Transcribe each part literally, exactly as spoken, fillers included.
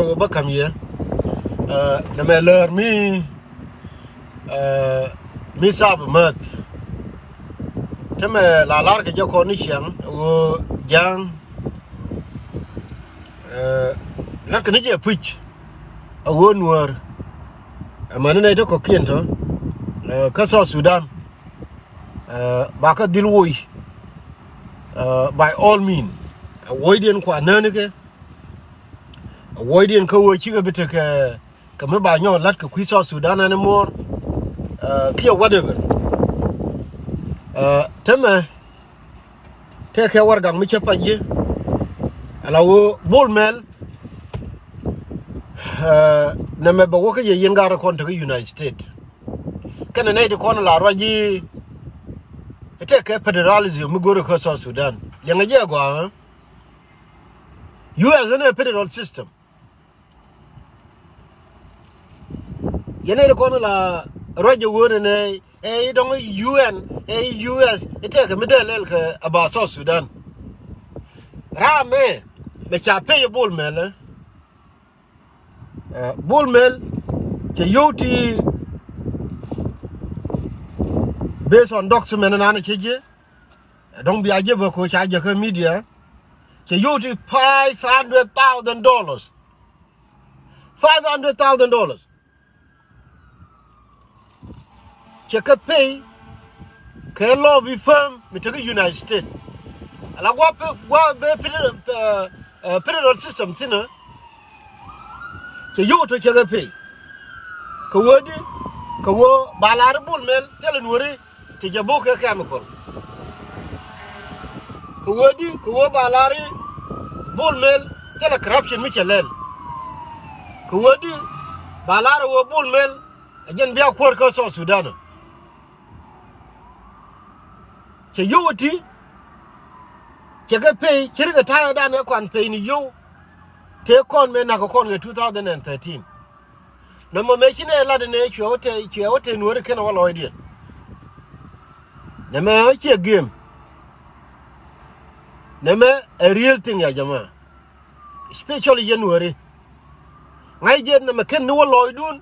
Wä bä ka̱m yɛ. Ɛ, nɛmɛ lär mi, ɛ, mi sap mäth. Tämɛ la lar kɛ jɛ kɔn ni ciaŋ ɣöö ja̱a̱ŋ. Ɛ, lat kɛ ni jɛ puc a ɣöö nuäär. Ɛmɛni nɛy ti kɔ̱kiɛn tɔ, ɛ, kä South Sudan. Ɛ, ba kä dhil woc, ɛ, by all means. Ɛ, woc diɛn kua näänikɛ. Ɛ, woc diɛn kä ɣöö cikɛ bi tekɛ kɛ mi ba nyɔk la̱t kɛ kui̱ South Sudan anymore. Ɛ, kiɛ whatever. Ɛ, tämɛ tëëkɛ warɛgak mi cä pac ji̱. Ala ɣöö Bol Mel, ɛ, nɛmɛ bɛ wä kä yɛ yɛn gaat kɔn te kä United States. Kɛnɛ nɛy ti kɔn la ruac ji̱. Tëëkɛ federalism mi go̱o̱rɛ kä South Sudan. Liɛŋɛ jɛ gɔaa, ɛ? U S ɛn ɛ federal system. Yɛn ɛ ti kɔn la ruac jɛ ɣöö nɛ nɛ ɛ i̱ dɔ̱ŋ U N ɛ i̱ U S i̱ tɛkɛ mi dee lɛl kɛ about South Sudan. Ram ɛ bɛ ca pay Bol Mel ɛ. Ɛ, Bol Mel cɛ yio̱w ti based on document nan cɛ ji̱. Ɛ dɔ̱ŋ bia ji̱ bä ko ca jɛ kä media. Cɛ yio̱w ti five hundred thousand dollars. Five hundred thousand dollars. Cɛ kɛ pay kɛ lobby firm mi tekɛ United States. Ala gua̱ pe, gua̱ be federal, ɛ, ɛ, federal system thi̱n ɛ. Cɛ yio̱w tɔ cɛ kɛ pay. Kɛ ɣöö di, kɛ ɣöö ba lar i̱ Bol Mel thilɛ nuɔ̱ri. Ti jɛ bok kɛ chemical. Kɛ ɣöö di, kɛ ɣöö ba lar i̱ Bol Mel thilɛ corruption mi cɛ lɛl. Kɛ ɣöö di, ba lar i̱ ɣöö Bol Mel ɛ jɛn bia kuäär kä South Sudan. Cɛ yio̱w ɛ ti cɛ kɛ pay, ci ri kɛ ta̱a̱ ɛ dan ɛ kɔn pay ni yio̱w. Tëë kɔn mëë nak kɛ kɔn kɛ two thousand and thirteen. Nɔmɔ mëë ci nɛ lat nɛ cuɛ wä te, cuɛ wä te nuɔ̱ri kenɛ wä lɔɔcdiɛn. Nɛmɛ ɛ ciɛ game. Nɛmɛ ɛ real thing ya jama. Especially yɛn nuɔ̱ri. Ŋa̱c jɛ nɛmɛ ken ni wä lɔɔcdun.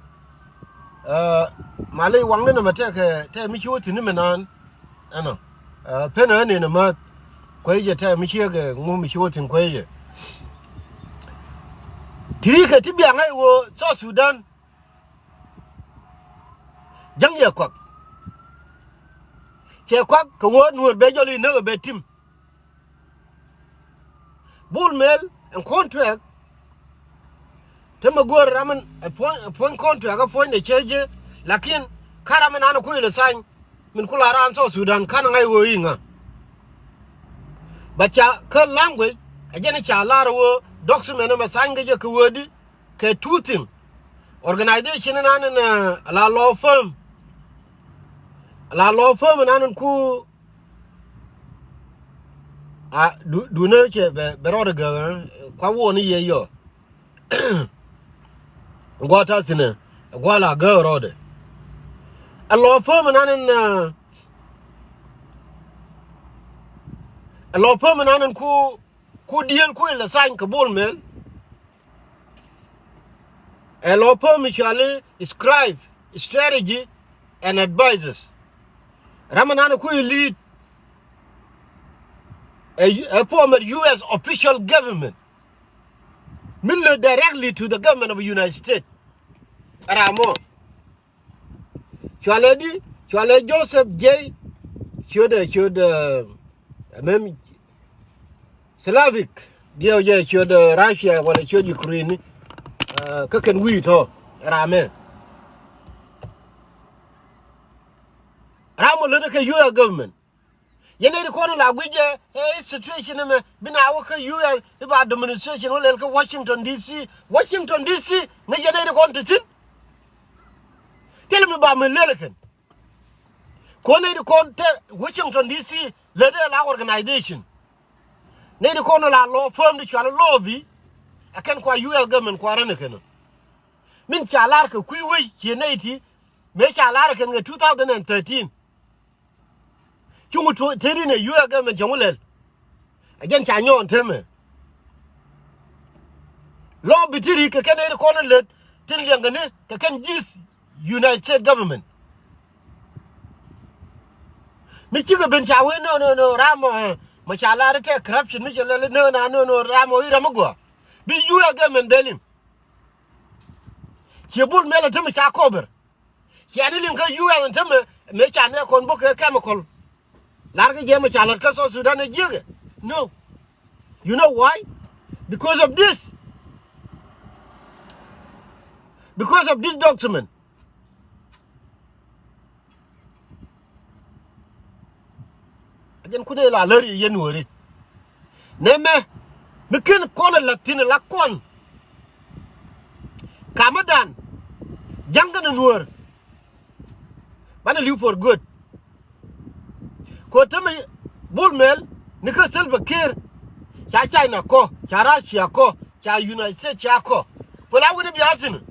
Ɛ, malɛ waŋni nɛmɛ tɛkɛ, tɛkɛ mi ci wä thi̱n ni mɛ naan. Ɛnɔ. Ɛ, penɛ ɛ nɛn ɛ mäth. Kuecɛ tɛkɛ mi ciek ɛ ŋu mi ci wä thi̱n kuecɛ. Ti ri kɛ ti bia ŋa̱c ɣöö South Sudan. Jäŋ yɛ kuak. Cɛ kuak kɛ ɣöö nuɔ̱ɔ̱r bɛ jɔl i̱ näk ɛ bɛ tim. Bol Mel ɛn contract. Te mɛ go̱o̱r ram ɛn ɛ puɔ̱ny, ɛ puɔ̱ny contract ɛ puɔ̱ny dɛ cɛ jɛ. Lakin ka ram ɛn an ɛ kui̱ lɛ thany. Min ku la raan South Sudan kan ŋa̱c ɣöö i̱ ŋa. But ca kä language ɛ jɛn ca lar ɣöö document ɛmɛ thany kɛ jɛ kɛ ɣöö di kɛ two thing. Organization ɛn an ɛn, ɛ, la law firm. La law firm ɛn an ɛn ku a du, du ne cɛ bɛ, bɛ rɔɔdɛ gɛ, ɛ, kua wuɔni yɛ yɔ. Guɔ ta thinɛ guɔ la gäk rɔɔdɛ. Ɛ lɔ pem nan in, ɛ, ɛ lɔ pem nan in ku, ku diel ku ilɛ thany kɛ Bol Mel. Ɛ lɔ pem cuali scribe, strategy and advisors. Ram nan ku lead ɛ, ɛ former U S official government. Mi lɛ directly to the government of United States. Ram mɔ. Cualɛ di, cualɛ Joseph J. Ciöt, ciöt, ɛ, mem Slavic. Diɛw jɛ ciöt, ɛ, Russia wala ciöt Ukraine. Ɛ, kä kɛn wi̱i̱ tɔ ram mɛ. Ram mɔ lät kɛ U S government. Yɛn nɛy ti kɔn la guic jɛ, ɛ, situation ɛmɛ bi na wä kä U S i̱ ba demonstration wä lɛl kä Washington D C. Washington D C ŋäc yɛn nɛy ti kɔn te thi̱n. Thilɛ mi ba mi lɛl kɛn. Kɔn nɛy ti kɔn te Washington D C lät ɛ la organization. Nɛy ti kɔn la law firm ti cual lobby. Ɛ kɛn kua U S government kua run ɛ kɛn. Min ca lar kɛ kui̱ wec ciɛ nɛy ti mëë ca lar ɛ kɛn kɛ two thousand and thirteen. Cuŋ teti ni U S government cäŋ wä lɛl. Ɛ jɛn ca nyɔɔn temɛ. Lɔ bi ti ri kɛ kɛn ɛ kɔn lät tin liɛŋ kɛ ni kɛ kɛn ji̱th United States government. Mi cikɛ ben ca wee no no no ram mɔ, eh, mɔ ca lar tɛ corruption mi cɛ lɛl no na no no ram mɔ i̱ ram mi gɔaa. Bi U S government bɛ lim. Ciɛ Bol Mel a te mi ca kɔbɛr. Ciɛ ni liŋ kä U S in te mi, mi ca nɛ kɔn bok kɛ chemical. Lar kɛ jɛ mi ca lat kä South Sudan ɛ jiäkɛ. No. You know why? Because of this. Because of this document. A jɛn kunɛ la lär yɛ Nuɔri. Nɛmɛ mi ken kɔn la thin la kɔn. Kamä dan jaŋ kɛn Nuɔr. Banɛ li̱w for good. Ko tämɛ Bol Mel ni kä Salva Kiir. Ca China kɔ, ca Russia kɔ, ca United States ca kɔ. Ko la wini bia thin.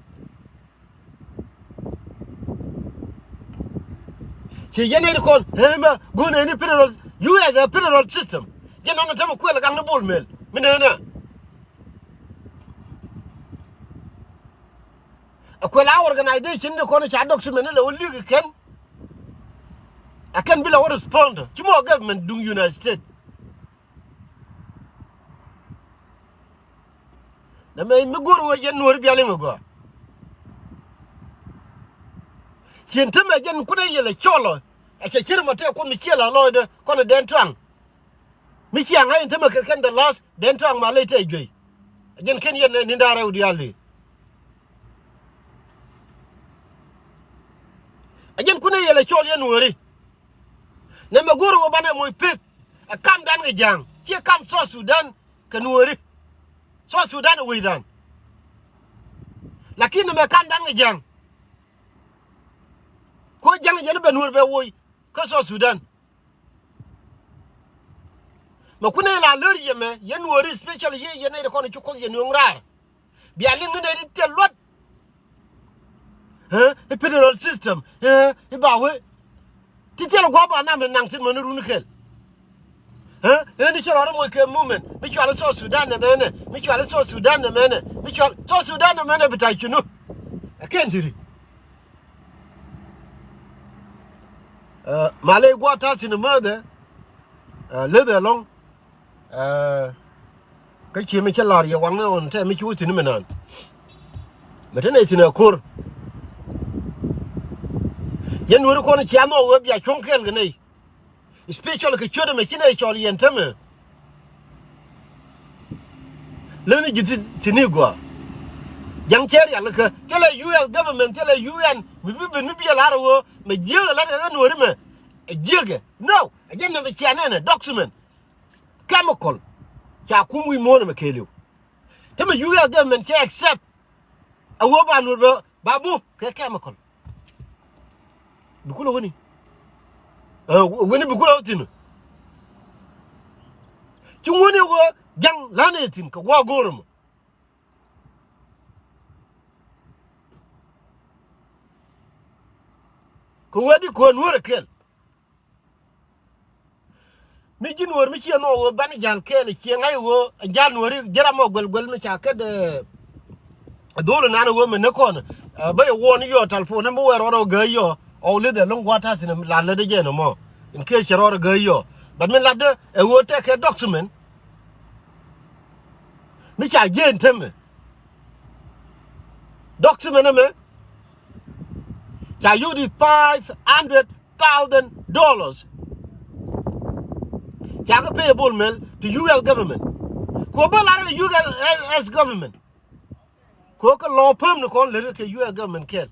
Ci yɛn ni kɔn, eh, ma gun ni federal, U S a federal system. Jɛn nɔnɔ tämɛ kuɛl gaŋ ni Bol Mel. Mi nɛnɛ. A kuɛl a organization ni kɔn ca document ni la wä li̱k kɛn. A kɛn bi la wä respond. Ci mɔ government duŋ United States. Nɛ mɛ mi go̱r wä yɛn Nuɔri bia liŋ a gɔaa. Cien te mɛ jɛn kunɛ yɛl a cɔl ɔ. A cɛ cir mɔ tɛ kun mi ciel a lɔcdɛ kɔn a dɛn tuaŋ. Mi ciaŋ a in te mɛ kɛ kɛn the last dɛn tuaŋ ma ley tɛ juey. A jɛn ken yɛn ni da̱rɛ wä diaal di. A jɛn kunɛ yɛl a cɔl yɛn Nuɔri. Nɛ mɛ go̱r wä banɛ moc pek. Ɛ kam dan kɛ ja̱a̱ŋ ciɛ kam South Sudan kɛ Nuɔri. South Sudan ɛ wecdan. Lakin nɛ mɛ kam dan kɛ ja̱a̱ŋ. Ko ja̱ŋ jɛn bɛ Nuɔr bɛ woc kä South Sudan. Mɛ kunɛ la lär yɛ mɛ yɛn Nuɔri special yɛ yɛn nɛy ti kɔn ci Kuoth yɛ nuɔ̱ŋ raar. Bia liŋ ni nɛy ti thil luɔt. Ɛ, i̱ federal system, ɛ, i̱ ba wee. Ti thil gua̱a̱p anam in naŋ tin mäni run kɛl. Ɛ, ɛ ni cɛ rɔɔdɛ moc kɛ movement mi cual i̱ South Sudan nɛ mɛnɛ, mi cual i̱ South Sudan nɛ mɛnɛ, mi cual South Sudan nɛ mɛnɛ bi ta̱c cunu. Ɛ kɛn ti ri. Ɛ, malɛ gua̱a̱th ta̱thi̱n mäthɛ. Ɛ, leth ɛlɔ̱ŋ. Ɛ, kä cie mi cä la̱r yɛ waŋni ɣɔn tɛ mi ci wä thi̱n mi naan. Mɛ te nɛy thi̱n ɛ ko̱r. Yɛn Nuɔri kɔn cia nhɔk ɣöö bia cuɔ̱ŋ kɛɛl kɛ nɛy. Especially kɛ ciöt ɛmɛ ci nɛy cɔl yɛn tämɛ. Leni ji̱ thi̱n i̱ gɔaa. Ja̱ŋ cɛ rial kä thilɛ U S government, thilɛ U N mi bi ben mi bi ɛ la̱r ɣöö mɛ jiäk ɛ la̱t kɛ ɣän Nuɔri mɛ. Ɛ jiäkɛ. No. Ɛ jɛn nɛ mɛ cia nɛnɛ document. Chemical. Ca kum wi̱i̱ muɔ̱ɔ̱n ɛmɛ kɛɛliw. Te mɛ U S government cɛ accept. A wee ba Nuɔr bɛ ba bu kɛ chemical. Bi kulɛ wäni. Ɛ, wäni bi kulɛ wä thi̱n. Ci ŋuɔ̱ni wä ja̱ŋ la̱n ɛ thi̱n kɛ gua̱a̱ go̱o̱r ɛmɔ. Kɛ wee di kuäär Nuɔr ɛ kɛl. Mi ji̱ Nuɔr mi ciɛ nhɔk ɣöö banɛ ja̱l kɛɛl ciɛ ŋa̱c ɣöö ja̱l Nuɔri ji̱ ram ɔ guɛl guɛl mi ca kɛt, ɛ, dhol inan ɣöö mi näk kɔn, ɛ, bä yɛ wuɔn yɔ talpon ɛn bi wɛɛr ɣɔn ɔ gääc yɔ. Ɔ lith ɛ lo̱ŋ gua̱a̱th ta̱thi̱n la lätdä jɛ nɔmɔ. In kɛ cɛ rɔɔd ɛ gääc yɔ. But mi latdä ɛ ɣöö tɛkɛ document mi ca jiɛn temɛ. Document ɛmɛ ca yio̱w di five hundred thousand dollars. Ca kɛ pay Bol Mel to U S government. Kɛ ɣöö bä lar kɛ U S government. Kɛ ɣöö kɛ lɔ päm ni kɔn lät kɛ U S government kɛɛl.